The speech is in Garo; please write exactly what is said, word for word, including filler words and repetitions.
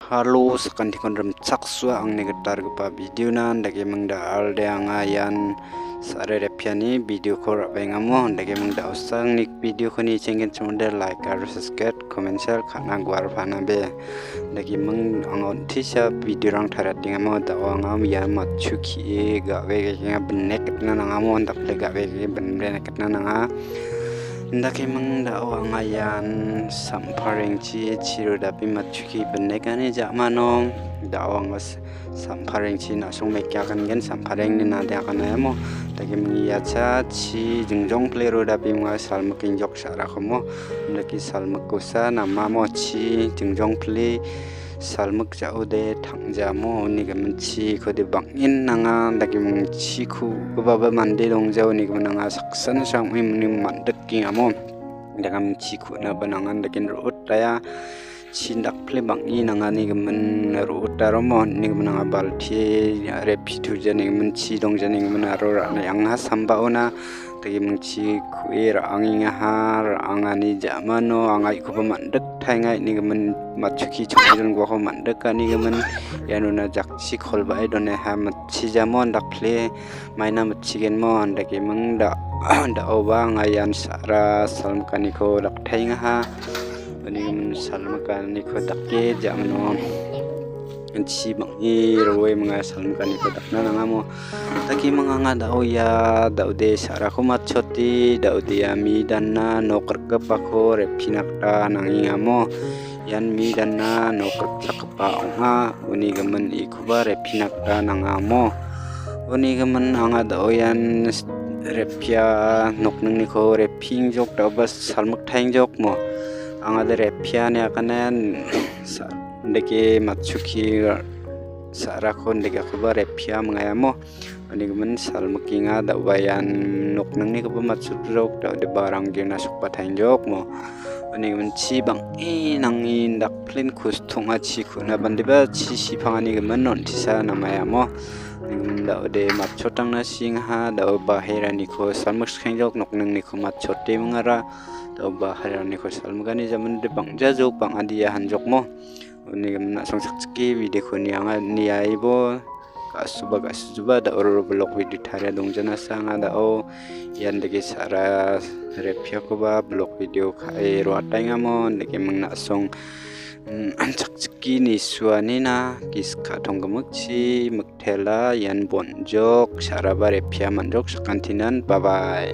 Halo, sakantikon rimchaksua angni gitalgipa videonan, dakeming da·alde anga ian sare repiani videoko ra·baengamo, dakeming da·osa angni videokoni chenggenchimode like aro subscribe, comment, share ka·na guarpanabe. Dakeming anga on·tisa videorang tariatengamo, da·o anga ian matchu ki·e ga·begenga binek gitna nangamo, dakple ga·bege binbrenek gitna nanga. Indakeming da·o anga ian samparengchi chiro dapi matchuki binekani ja·mano da·o anga s-, samparengchi na·song mekke agangen samparengni nade aganayamo. Dakeming ia cha chi jingjong plero dapi minga salmikengjok sa·rakomo. Indake salmik kosa namamo chi jingjong pli salmik ja·ode tang·jamo uni gimin chikode bang·en nanga, dakeming chikugipaba mande dongja uni gimin anga saksana sangmai muni man·dikengamo. Dakeming chikuna ba nangan daken ro·ot daya. Chi dakple bang·e nangani gimin ro·ot daromo uni gimin anga balti repituja ning gimin chi dongja ning gimin aro ra·na anga sambaona. Dakeming chi ku·e ra·angengaha, ra·angani ja·mano anga ikoba man·dik taenga ine gimin matchuki chokki dongiparangko man·dik gani gimin ianona jakchi kolbae doneha mitchijamo dakple maina mitchigenmo andakeming da-, da·oba anga ian sa·ra salmikaniko daktaengaha. Uni gimin salmikaniko dake ja·mano. Chi bang·e roe minga salmikaniko dakna nangamo. Dakeming anga da·o ia da·ode sa·rako matchote, da·ode ia mi dana nok rikgipako repina gita nangengamo. Ian mi dana nok rikchakgipa ong·a. Uni gimin ikoba repina gita nangamo. Uni gimin anga da·o ian s-, repia nokningniko repiengjok da·oba salmik taengjokmo. Anga de repia ine agane sa-, dake matchuki ra-, sa·rako degakoba repia mingayamo. Uni gimin salmikenga da·oba ian nokningnikoba matchotjok da·ode barang gena sokba taengjokmo. Uni gimin chi bang·e nange indakplen kus tonga chi ku·na bandiba chi sipangani gimin on·tisa namayamo. Uni gimin da·ode matchotangna siengaha da·o baheraniko salmik sikengjok nokningniko matchote mingara. Da·o baheraniko salmigani jamanode bang·jajok bang·adia hanjokmo. Uni gimin a·song sakchike videoko nianga niaibo ga·suba ga·sujuba da·o ro blog video taria dongjanasa anga da·o ian dake sa·ra repiakoba blog video ka·e roataengamo indakeming na·song, mm, sakchike nisuanina giska tonggimikchi miktela ian bonjok sa·raba repia man·jok sakantinan bye bye.